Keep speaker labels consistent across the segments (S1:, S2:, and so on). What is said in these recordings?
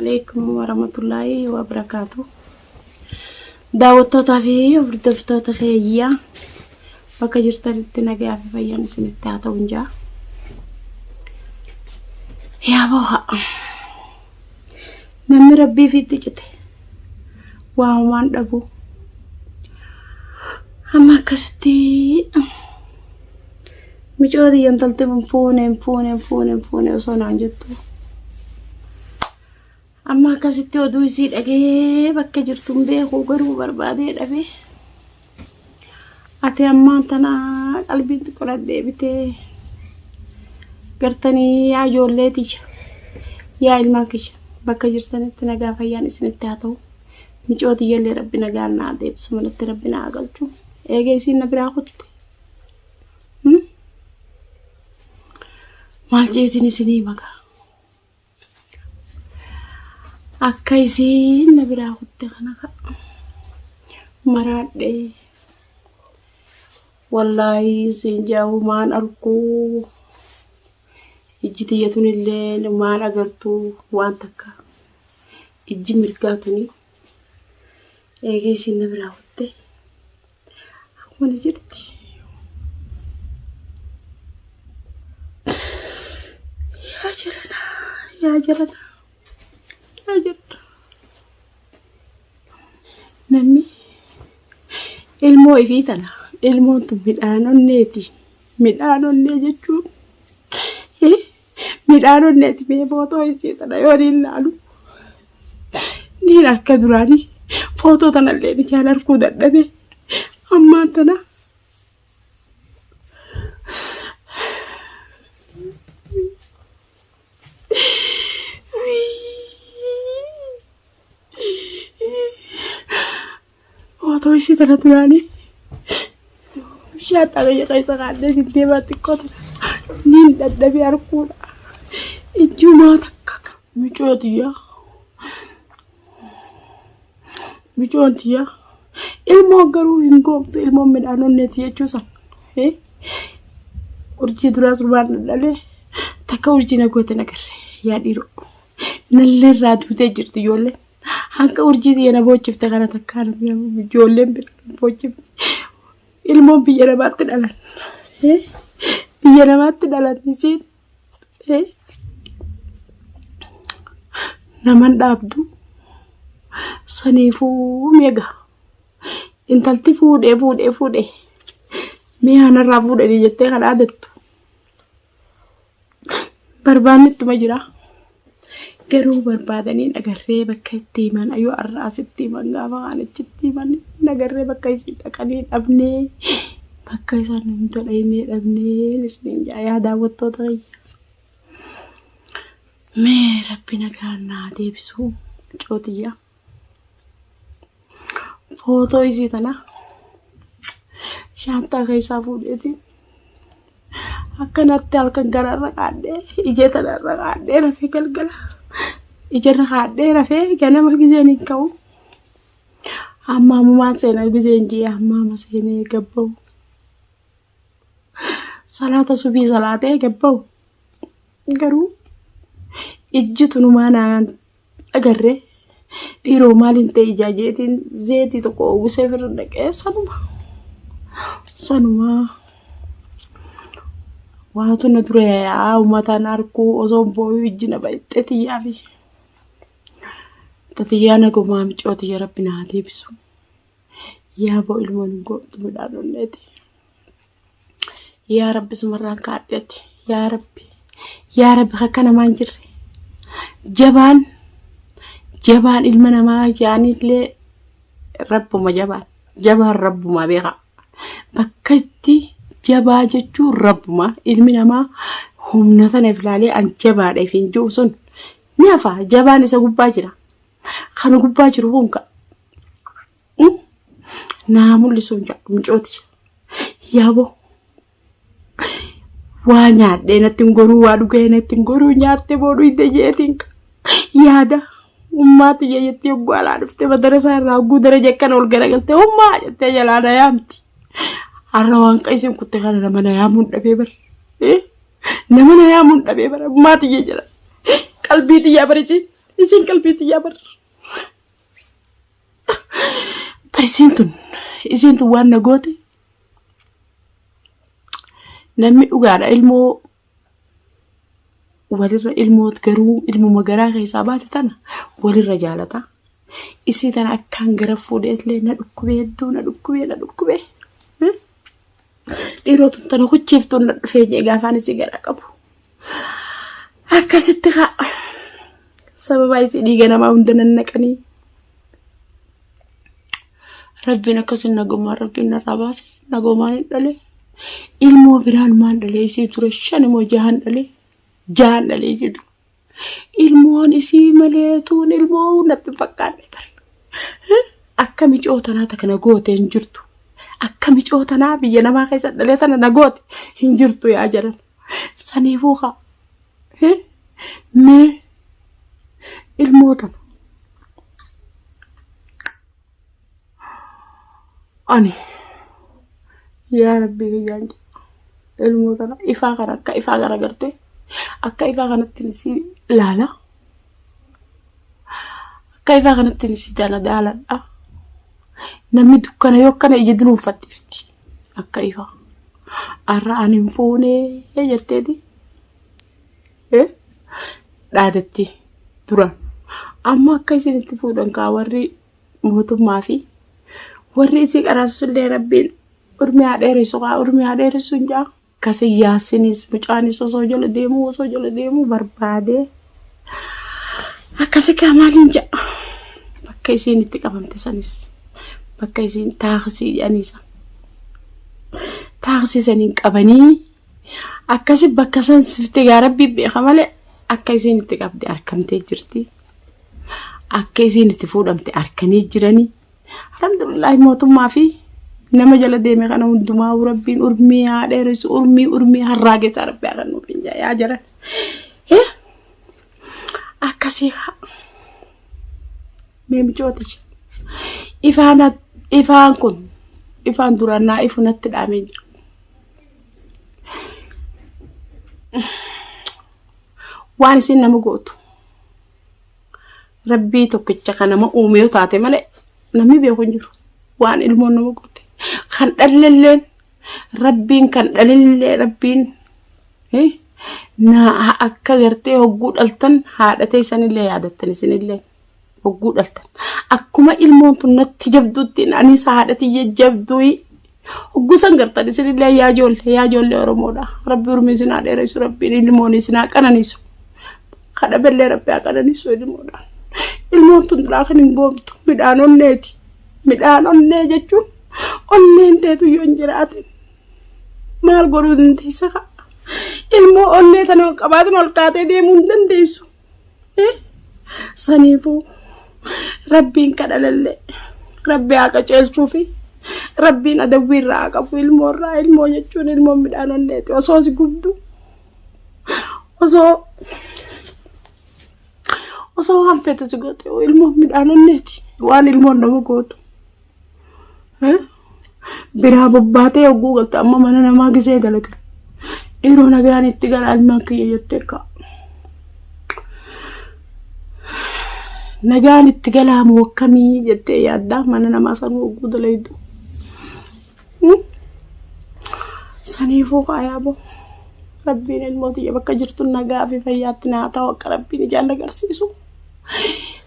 S1: Alaikum warahmatullahi wabarakaatu. Daawwattootaa fi hordoftoota keeyyaa bakka jirtanitti nagaa fi fayyaan isinitti haa ta'u jaa. Yaa booha. Namni rabbii fiitti cite waa homaan dhabu. Amma akkasitti micoo tiyya intalti hin fuune hin fuune hin fuune hin fuune osoo naan jettu. Amma akkasitti oduu isii dhagee bakka jirtu hin beeku garuu barbaadee dhabee. Ati ammaan tana qalbiin xiqqoo deebitee gartanii yaa ijoollee tiyya yaa ilmaan kiyya bakka jirtanitti nagaa fayyaan isinitti haa ta'u. Micoo tiyyallee rabbi nagaan naa deebisu manatti rabbi naa galchu. Eega isiin na biraa kutte. Maal jeetiin isinii magaa? Akka isiin na biraa kutte kana maraadhee wallaahi isiin jaa maan arguu ijji tiyya tunillee maan agartuu waan takka ijji mirgaa tuni eegee isiin na biraa kutte akkuma ni jirti. Yaa jarana yaa jarana yaa jarana. Namni ilmoo ifii tana ilmoon tun midhaan onneeti. Midhaan onnee jechuun midhaan onneeti mee footoo isii tana yoo niin laalu niin akka duraanii footoo tanallee ijaan arguu dadhabe ammaan tana Footoo ishii tana duraanii bishaan xabee keessa kaa'adhee siin deemaa xiqqoo tana niin dadhabee arguudha. Ijjumaa takka micoo tiyyaa. Micoon tiyyaa. Ilmoon garuu hin gooftu ilmoon midhaan onneeti jechuu san. Urjii duraa surbaan dhalee takka urjii na goote nagarre yaa dhiiroo. Nallee irraa duutee jirti ijoolleen. Hanga urjii tiyya na boochifte kana takkaa namni ijoolleen bira na boochifte. Ilmoon biyya namaatti dhalan. Biyya namaatti dhalan isiin. Naman dhaabdu. Saniifuu meeqa. Intalti fuudhee fuudhee fuudhee. Mee anarraa fuudhanii jettee kan dhaadattu. Barbaanni ittuma jira. Garuu barbaadanii nagarree bakka itti himan yoo har'a asitti himan gaafa kaan achitti himan nagarree bakka isin dhaqanii dhabnee bakka isaan hunda dhaynee dhabnee isiniin jaa yaa daawwattoota kiyya. Mee rabbi nagaan naa deebisuu cootiyya. Footoo isii tana shaantaa keessaa fuudheetiin akkanatti halkan gararra kaadhee ija tanarra kaadhee rafee galgala ijarra kaadhee rafee ganama gizeen hin ka'u. Hammaamumaan seenaa gizeen ji'e hammaama seenee gabba'u. Salaata subii salaatee gabba'u. Garuu ijji tunumaa naan agarree dhiiroo maaliin ta'e ijaa jeetiin zeetii tokko uwwisee firra dhaqee sanuma sanuma waatu na dura yaa'a uummataan arguu osoo booyuu ijji na bayxee tiyyaa fi tatiyyaa na gomaa micoo tiyya rabbi na haa deebisu yaa boo ilmoon hin goomtu midhaan onneeti. Yaa Rabbi sumarraan kaadhati. Yaa Rabbi. Yaa Rabbi akka namaa hin jirre. Jabaan jabaan ilma namaa jaanillee rabbuma jabaan. Jabaan rabbuma beekaa. Bakka itti jabaa jechuun rabbuma ilmi namaa humna tana if ilaalee an jabaadha if hin jiru sun ni hafa jabaan isa gubbaa jira. Kan gubbaa jiru kun ka Naa mul'isuun jedhu mucooti. Yaaboo waa nyaadhee natti hin goruu waa dhugee natti hin goruu nyaattee boo dhuyde jeetiin yaada ummaa tiyya jettee hogguu alaa dhufte madarasaa irraa hogguu daraja akkana ol garagaltee ummaa jettee jalaa na yaamti. Har'a waan qaysiin kutte kana nama na yaamuun dhabee bara. Nama na yaamuun dhabee bara ummaa tiyya jedha. Qalbii tiyyaa barichi. Isiin qalbii tiyyaa bar. Bar isiin tun isiin tun waan na goote namni dhugaadha ilmoo walirra ilmoot garuu ilmuma garaa keessaa baate tana walirra jaalata. Isii tana akkaan gara fuudhee illee na dhukkubee hedduu na dhukkubee na dhukkubee. Dhiiroo tun tana huchiiftuun na dhufee jee gaafaan isii garaa qabu. Akkasitti kaa sababa isii dhiiga namaa hunda nannaqanii. Rabbiin akkasiin nagumaan rabbiin narraa baase nagumaan hin dhale. Ilmoo biraan maan dhalee isii dura shan immoo jahan dhalee jahan dhalee isii dura. Ilmoon isii malee tuun ilmoo natti hin fakkaanne bar. Akka micoo tanaa takka na goote hin jirtu. Akka micoo tanaa biyya namaa keessa dhalee tana na goote hin jirtu yaa jaran. Saniifuu kaa. Mee ilmoo tana ani yaa rabbii kiyyaan jedha ilmoo tana ifaa kana akka ifaa kana gartee akka ifaa kanatti si ilaala akka ifaa kanatti si tana daaladha namni dukkana yoo akkana ija dunuunfattifti akka ifaa har'a ani hin fuunee jetteeti dhaadatti turan. Amma akka isin itti fuudhan kaa warri mootummaa fi warri isii qaraasisullee rabbiin urmii haa dheeressu kaa urmii haa dheeressu hin jaa. Akkasi yaasinis mucaanis osoo jala deemuu osoo jala deemuu barbaadee akkasi kaa maaliin jaa bakka isiin itti qabamte sanis bakka isiin taaksii jedhanii san taaksii saniin qabanii Akkasi bakka san sifte gaa rabbii beeka malee akka isiin itti qabde arkamtee jirti. Akka isiin itti fuudhamte arkanii jiranii. Alhamdulillah mootummaa fi nama jala deeme kana hundumaa rabbiin urmii haa dheeressu urmii urmii harraa keessaa rabbi haa kennuuf hin jaa yaa jaran. Akkasii haa. Mee micooti. Ifaan ifaan kun ifaan duraan naa ifu natti dhaamee jira. Waan isin nama gootu rabbii tokkicha kan nama uume yoo taate malee namni beeku hin jiru. Waan ilmoon nama goote kan dhalelleen rabbiin kan dhalellee rabbiin naa akka gartee hogguu dhaltan haadha teessanillee yaadattan isinillee. hogguu dhaltan akkuma ilmoon tun natti jabduutti anis haadha tiyya jabduu hogguu san gartan isinillee yaa ijoollee yaa ijoollee Oromoodha rabbi urmii isin haa dheeressu rabbiin ilmoon isin haa qananiisu kadhabellee rabbi haa qananiisu ilmoodhaan ilmoon tun duraa kan hin goomtu midhaan onneeti midhaan onnee jechuun onneen teetu yoo hin jiraatin maal godhuu dandeessa kaa ilmoo onnee tana ol qabaatin ol kaatee deemuu hin dandeessu. Saniifuu rabbiin kadhalallee rabbi haa qaceelchuu fi rabbiin adawwii irraa haa qabu ilmoo irraa ilmoo jechuun ilmoon midhaan onneeti osoo si gubdu osoo osoo waan feetu si goote ilmoon midhaan onneeti waan ilmoon nama gootu. Biraa bobbaatee hogguu galte amma mana namaa gisee dalagan. Dhiiroo nagaan itti gara ilmaan kiyya jettee ka'a. Nagaan itti galaa moo akkamii jettee yaaddaa mana namaa sanuu hogguu dalaydu. Saniifuu kaayaa boo. Rabbiin ilmoo tiyya bakka jirtu nagaa fi fayyaatti naa ta'u akka rabbiin ijaan agarsiisu.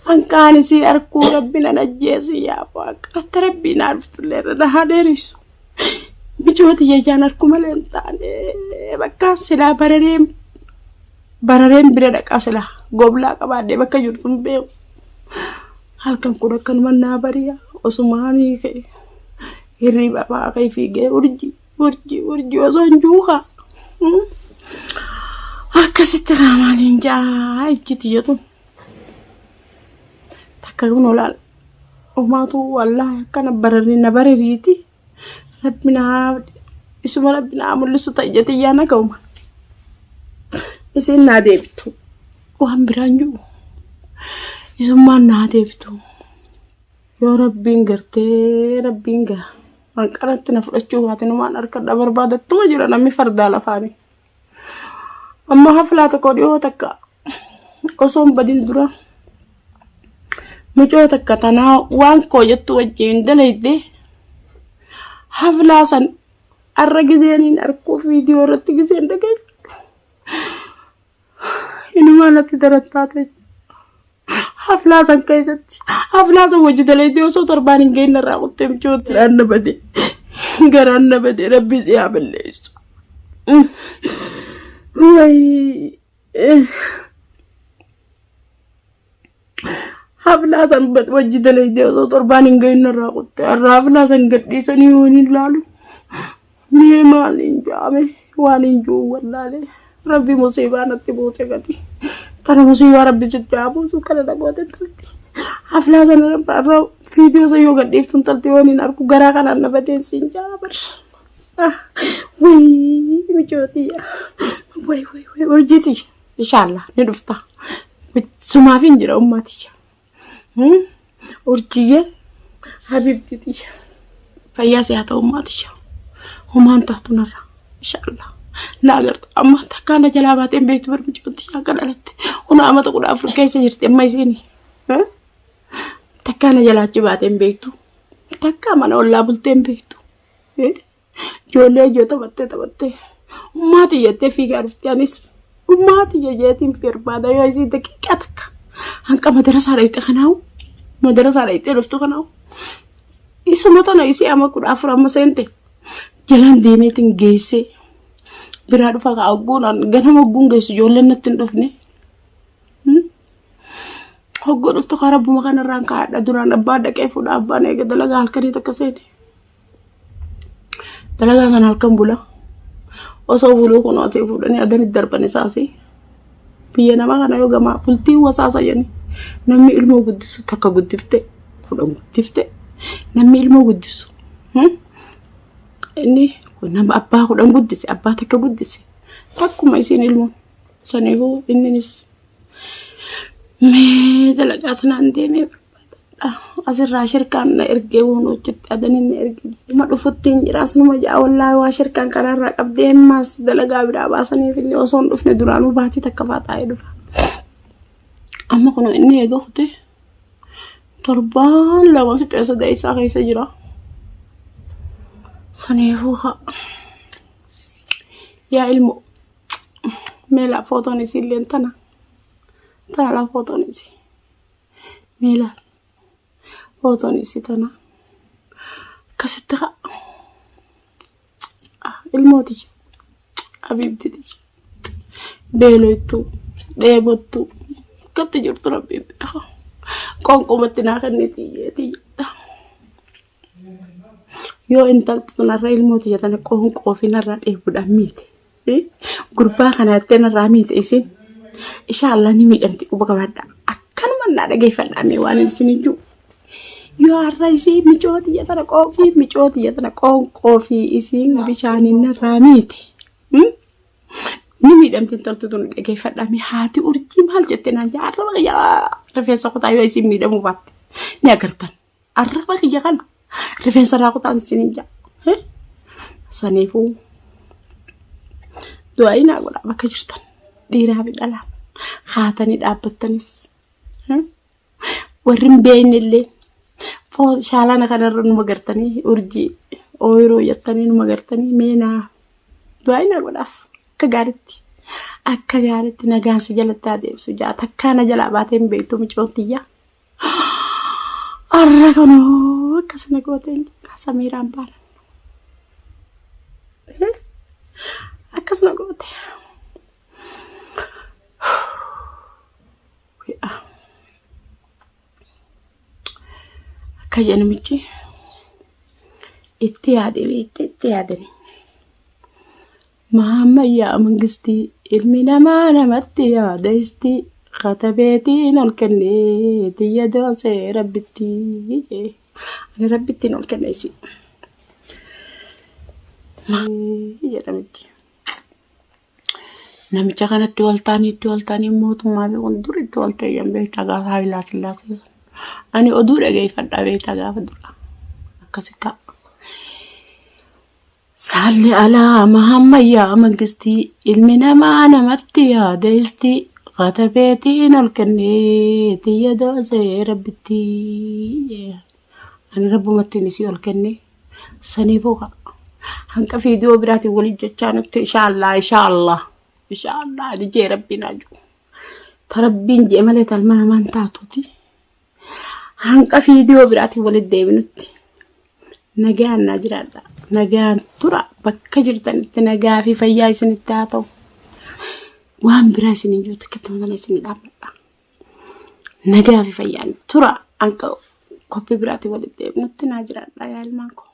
S1: Hanqaan isii arkuu rabbi nan ajjeesi yaa waaqarratti rabbii naa dhuftullee irra na haa dheeressu. Mijoo tiyya ijaan arkuu malee hin taane bakka silaa barareen barareen bira dhaqaa silaa goblaa qabaadhee bakka jirtu hin beeku. Halkan kun akkanuma naa bari'a osumaanii ka'e hirriba fa'aa ka'e fiigee urjii urjii urjii osoo hin juukaa. Akkasitti raamaaliin jaa ijji tiyya tun. Takka kun olaal umaatu wallaahi akkana bararri na barariiti. Rabbi naa isuma rabbi naa mul'isu ta'e ija tiyyaa na ga'uma. Isin naa deebitu waan biraan jiru. Isummaan naa deebitu. Yoo rabbiin gartee rabbiin gaa hanqaratti na fudhachuu baate numaan harkadha barbaadattuma jira namni fardaa lafaani. Amma haflaa tokko dhiyoo takka osoo hin badin dura Mucoo takka tanaa waan koo jettu wajjin dalayde haflaa san arra gizeeniin arkuu viidiyoo irratti gizeen dhageessu. Inumaa natti daran taate. Haflaa san keessatti haflaa san wajji dalaydee osoo torbaan hin geenye irraa kuttee michootti. Garaan na bade. Garaan na bade rabbi si haa balleessu. Wayii. Haflaa san wajji dalaydee osoo torbaan hin geenye irraa kuttee har'a haflaa san gadhiisanii waan hin laalu. Mee maal hin jaame waan hin jiru wallaalee rabbi musiibaa natti buuse gati. Tana musiibaa rabbi sitti haa buusu kana na goote talti. Haflaa sana irra viidiyoo isa yoo gadhiiftu talti waan hin argu garaa kanaan na bateen siin jaa bar. Wayii micootiyya. Wayi wayi wayi hojii Inshaallah ni dhufta. Sumaaf hin jira ummaatiyya. Urjiyyee habibti tiyya. Fayyaa si haa ta'u ummaa tiyya. Homaan taatu narra. Inshaallah. Na agarta amma takkaa na jalaa baatee hin beektu bar mucoon tiyya akka dhalatte. Kun amata 14 keessa jirti amma isiin. Takkaa na jalaa achi baatee hin beektu. Takkaa mana ollaa bultee hin beektu. Ijoollee ijoo taphattee taphattee ummaa tiyya jettee fiigaa dhufte anis ummaa tiyya jeetiin barbaada yoo isiin daqiiqaa takka hanqa madarasaa dhayxe kanaawu madarasaa dhayxee dhuftu kanaawu isuma tana isii amma 14 amma seente jalaan deemeetiin geessee biraa dhufa kaa hogguun ganama hogguun geessu ijoolleen natti hin dhufne. Hogguu dhuftu kaa rabbuma kanarraan kaa'adha duraan abbaa dhaqee fuudha abbaan eega dalagaa halkanii takka seene. Dalagaa kana halkan bula. Osoo buluu kun asii fuudhanii adanitti darban isaasi. Biyya namaa kana yoo gamaa bultiin wasaasa jedhani. Namni ilmoo guddisu takka guddifte 10 guddifte namni ilmoo guddisu. Inni nama abbaa 10 guddise abbaa takka guddise takkuma isiin ilmoon saniifuu inninis mee dalagaa tanaan deemee barbaadadha. Asirraa shirkaan na ergee waan hojjette adaniin na ergee dhuma dhufutti hin jira asnuma ja'a wallaahi waa shirkaan karaarraa qabdee ammaas dalagaa biraa baasaniif illee osoo hin dhufne duraanuu baatii takka fa'aa taa'ee dhufa. Amma kun inni eega kute torbaan lama fixee sadeessaa keessa jira. Saniifuu haa yaa ilmoo meelaa footoon isiillee tana tana laa footoon isii. Mee ilaali. Footoon isii tana. Akkasitti haa. Ilmoo tiyya. Habiibti tiyya. Beeloytuu. Dheebottuu. Akkatti jirtu rabbiin beeka. Qoonqumatti naa kenniti tiyya tiyya. Yoo intalti tun har'a ilmoo tiyya tana qoonqoo fi narraa dheebuudhaan miite. Gurbaa kana jettee narraa miite isin. Inshaallah ni miidhamti quba qabaadha. Akkanuma naa dhageeffadhaa mee waan isin hin jiru. Yoo har'a isii micoo tiyya tana qoonqoo micoo tiyya tana qoonqoo fi isiin bishaaniin narraa miite. Ni miidhamti intalti tun dhageeffadhaa mee haati urjii maal jette naan jaa arraba kiyya rifeensa kutaa yoo isiin miidhamuu baatte ni agartan. Arraba kiyya kana rifeensa irraa kutaan isiniin jaa. Saniifuu du'aa'ii naa godhaa bakka jirtan dhiiraa fi dhalaan haatanii dhaabbattanis warri hin beekne illee shaalana kanarra numa gartanii urjii ooyiruu jettanii numa gartanii meenaa du'aa'ii naa godhaaf akka gaariitti akka gaariitti nagaan si jalatti haa deebisu jaa takkaa na jalaa baatee hin beektu micoon tiyya. Arra kunoo akkasuma gooteen samiiraan baana. Akkasuma goote. Akka jedhu namichi itti yaade beekte itti yaadani. Mahammayyaa Mangistii ilmi namaa namatti yaada isti katabeetiin ol kennee tiyya doosee rabbitti jee. Ani rabbittiin ol kenne isii. Jedhamichi. Namicha kanatti wal ta'anii itti wal ta'anii mootummaa fi kun dur itti wal ta'an beektaa gaafa Haayilaa Sillaasee sana. Ani oduu dhageeffadhaa beektaa gaafa dura. Akkasi ta'a. Saalli alaa mahammayyaa mangistii ilmi namaa namatti yaada isti Katabeetiin ol kennee tiyya doosee rabbitti. Ani rabbumattiin isii ol kennee saniifuu hanqa viidiyoo biraatiin waliin jechaa nutti inshaallah inshaallah inshaallah ani jee rabbiin haa jiru. Ta rabbiin jee malee talma namaan taatuuti. Hanqa viidiyoo biraatiin walitti deebinutti nagaan naa jiraadha. Nagaan tura bakka jirtanitti nagaa fi fayyaa isinitti haa ta'u. Waan biraa isin hin jiru takka tana isin dhaabbadha. Nagaa fi fayyaan tura hanqa qophii biraatiin walitti deebinutti naa jiraadha yaa ilmaan koo.